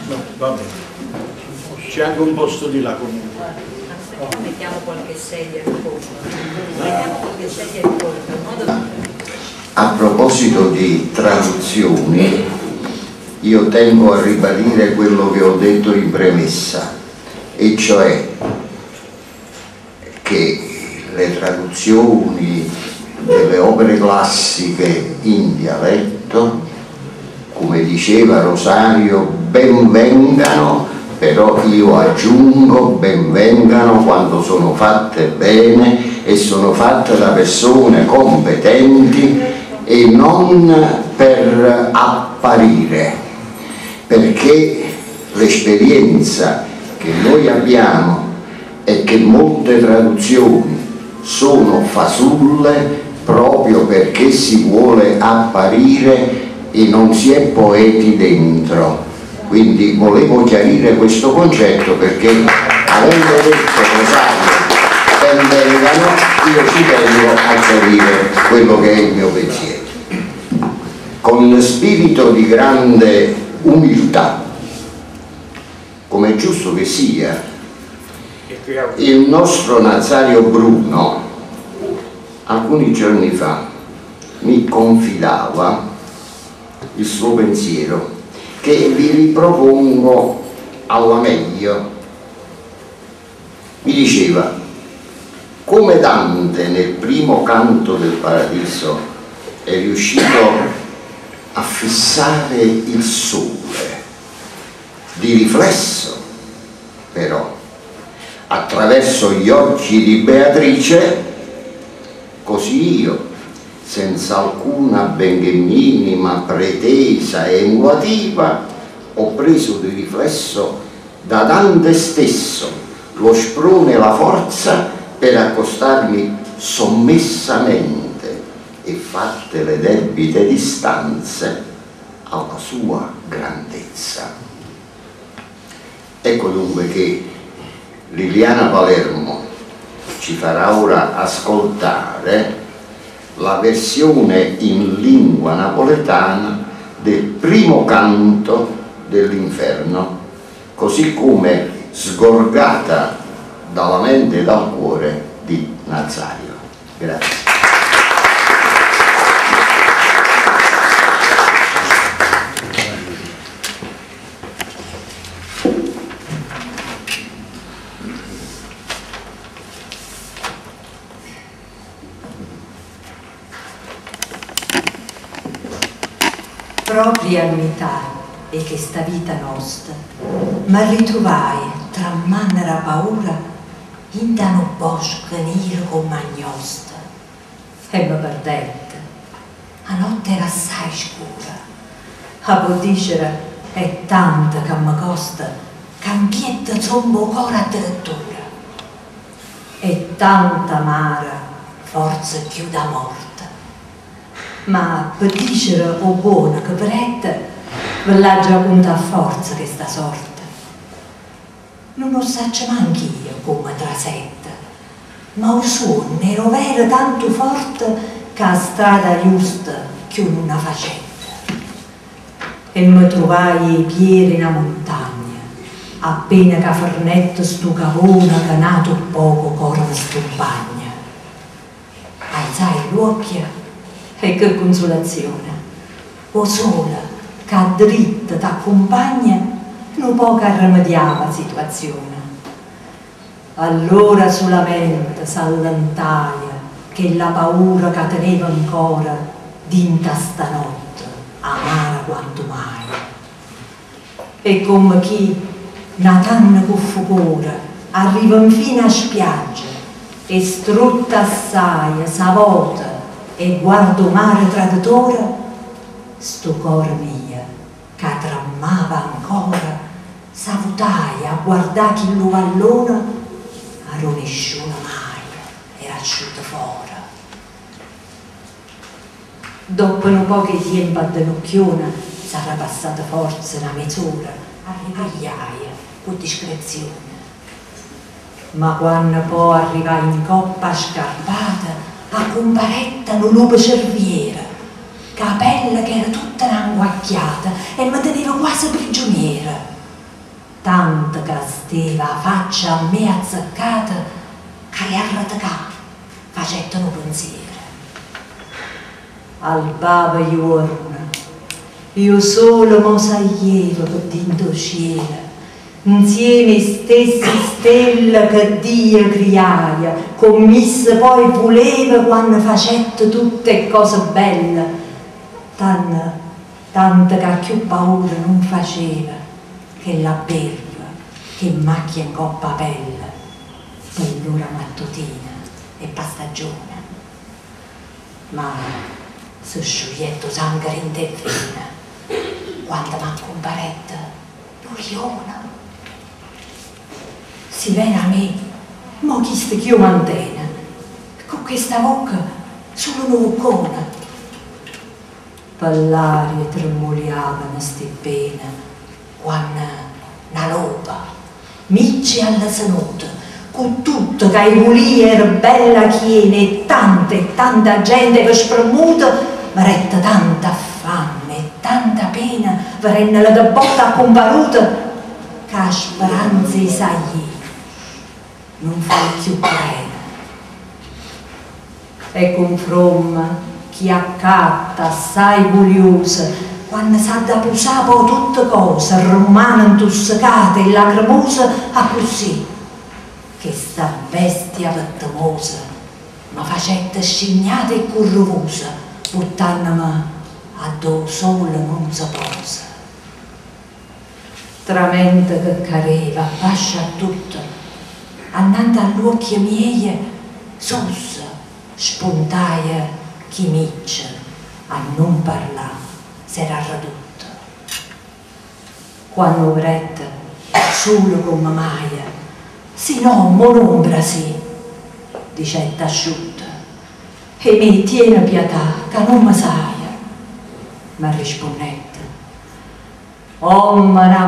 No, va bene. C'è anche un posto di là comunque. Perché mettiamo qualche sedia in fondo? Mettiamo qualche sedia in fondo, in modo A proposito di traduzioni, io tengo a ribadire quello che ho detto in premessa, e cioè che le traduzioni delle opere classiche in dialetto, come diceva Rosario, ben vengano, però io aggiungo ben vengano quando sono fatte bene e sono fatte da persone competenti e non per apparire, perché l'esperienza che noi abbiamo è che molte traduzioni sono fasulle proprio perché si vuole apparire e non si è poeti dentro. Quindi volevo chiarire questo concetto perché, avendo detto Rosario ben vengano, io ci tengo a chiarire quello che è il mio pensiero. Con spirito di grande umiltà, come è giusto che sia, il nostro Nazario Bruno alcuni giorni fa mi confidava il suo pensiero, che vi ripropongo alla meglio. Mi diceva: come Dante nel primo canto del Paradiso è riuscito a fissare il sole di riflesso, però, attraverso gli occhi di Beatrice, così io, senza alcuna benché minima pretesa emulativa, ho preso di riflesso da Dante stesso lo sprone e la forza per accostarmi sommessamente e fatte le debite distanze alla sua grandezza. Ecco dunque che Liliana Palermo ci farà ora ascoltare la versione in lingua napoletana del primo canto dell'Inferno, così come sgorgata dalla mente e dal cuore di Nazario. Grazie. Proprio a metà e che sta vita nostra, ma ritrovai tra mannera paura in dano bosco nero come agnosta. E mi perdette. La notte era assai scura. A podicere è tanta che mi costa, cambietta zombo cuore addirittura. E tanta amara, forza più da morte. Ma per dicere o buona che verette, ve l'ha già conta a forza che sta sorte. Non lo saccio manch'io come trasetta, ma o suono era vero tanto forte che a strada giusta chiù non la facetta. E mi trovai i piedi in una montagna, appena che fornetto sto cavone che nato poco corvo stumpagna. Alzai l'occhio e che consolazione! O sole che a dritta t'accompagna, non poco arremediava la situazione. Allora solamente s'allentaia che la paura che teneva ancora dinta stanotte, amara quanto mai. E come chi, natanno con fucore, arriva infine a spiaggia e strutta assai, s'avota e guardo mare traditore, sto cor mio, che trammava ancora, s'avutai a guardà chi lo vallona, a nessuno mai era asciutto fuori. Dopo un po' di tempo a denocchione, sarà passata forse una mezz'ora, arrivai con discrezione. Ma quando poi arrivai in coppa scarpata, a comparetta un lupo cerviera, capella che era tutta ranguacchiata e mi teneva quasi prigioniera. Tanto ca steva 'a faccia a me azzeccata ca 'e arretecà facette nu pensiero. Albava juorno e 'o sole mo saglieva pe dint' 'o cielo 'nzieme 'e stesse stelle che Dio criaje comm'isso poi vuleva quanno facette tutt' 'e cose belle. Tanno, tanto ca cchiù paura nun faceva chella belva che macchia 'ncopp' 'a pelle pe ll'ora mattutina e p' 'a stagione. Ma se sciugliette 'o sango dint' 'e vene quando m'accumparette nu lione. Si vene 'a me, mo chisto chi 'o mantene? Cu chesta vocca sulo nu vuccone. Pe ll'aria tremmuliavano sti ppene quanno na lopa, miccia e allasenuta, cu tutto ca 'e vulìo era bella chiena e tanta e tanta gente eva spremmuta, verette tanta affanno e tanta pena verennola de botta accumparuta ca 'a speranza 'e saglì nun fuje cchiù prena. E cunfromma chi accatta assai guliuso, quanno s'ha da pusà po' tutte cose, rummane 'ntussecate e lacremose, accussì chesta bestia pettemosa me facette scignata e currevosa, purtannome addò 'o sole nun se posa. Tramente che careva abbascio a tutto, annante a ll'uocchie mieje sus spuntaje chi miccio a nun parlà s'era arredutto. Quanno 'o vedette sulo comme maje, Si n'ommo o n'ombra si'? Dicette asciutto. 'E me tiene piatà ca nun me saje. M'arrispunnette, Ommo 'na.